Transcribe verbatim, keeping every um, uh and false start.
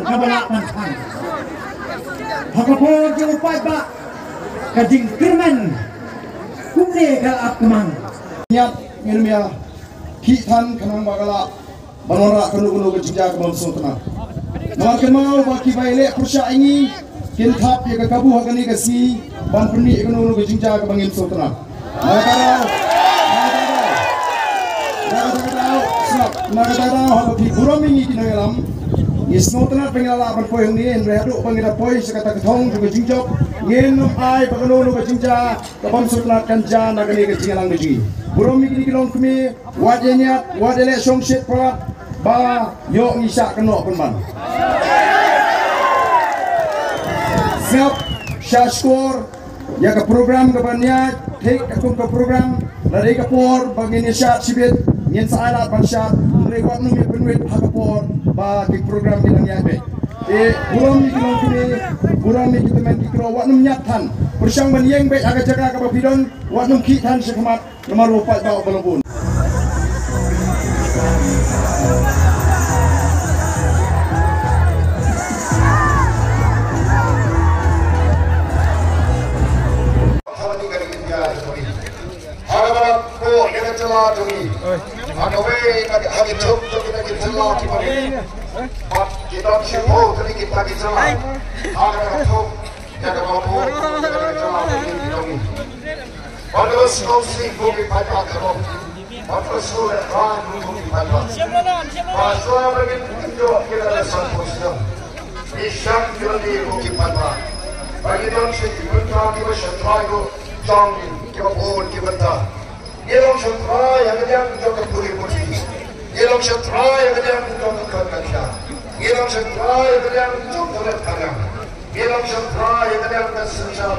Kaba lah ban than ha ka por jong u paidbah, ka jingkyrmen kumne ka ap kmang. Ngiat ngin ym ïakhih than khnang ba ka lah ban wanrah kano kano ka jingjia ka bym sngewtynnat. Namar kynmaw ba kiba ïaleh pyrshah ïa ngi kin thap ïa ka kabu ha kane ka sngi ban pynmih ïa kano kano ka jingjia kaba ngim sngewtynnat. Na kata ka daw, na kata ka daw, na kata ka daw, sngap, na kata ka daw, haba phi burom ïa ngi ki nongïalam, ngi sngewtynnat ba ngi la lah ban poi hangne, hynrei haduh ba ngi da poi sha kata ka thong jong ka jingjop, ngin ym ai ba kano kano ka jingjia ka bym sngewtynnat kan jia na kane ka jingïalang ka jong ngi. Burom ïa kine ki longkmie, wat ïa ñiad, wat ïa leh shongshit palat, ba ïoh ngi shah kynnoh pynban. Sngap, shah shkor ïa ka program kaba ñiad, thik katkum ka program, lada dei ka por ba ngin ïa shad shibit, ngin sa ai lad ban shad, hynrei wat nym ïa pynwit ha ka por ba ki program ki dang ñiad beit. Te burom ïa ki longkmie, burom ïa ki tymmen ki kro, wat nym ñiad than. Pyrshang ban ïeng beit ha ka jaka kaba phi don, wat nym khih than sha khmat. Namar u paidbah uba la bun. Ha kaba la koh ïa ka jylla jong ngi, ha kawei ha ki thuk jong kita ki jylla kiba mih, bad ki don shiphew tylli kita ki jylla. Ha kaba la thuk ïa kaba la koh ïa ka jylla jong ngi. Bad ka sngewsih ko ki paidbah ka long, bad ka sngewlehrain ko ki paidbah. Ba shuwa ba ngin ïoh ki la san phew snem, ngi shang ki la dei ko ki paidbah. Ba ngi don sha ki bynta kiba sha trai ko jong ngi, kiba bun ki bynta. Ngi long sha trai ha ka liang jong ka pule puthi. Ngi long sha trai ha ka liang jong ka khun ka khiah. Ngi long sha trai ha ka liang jong ka rit ka riang. Ngi long sha trai ha ka liang ka synshar.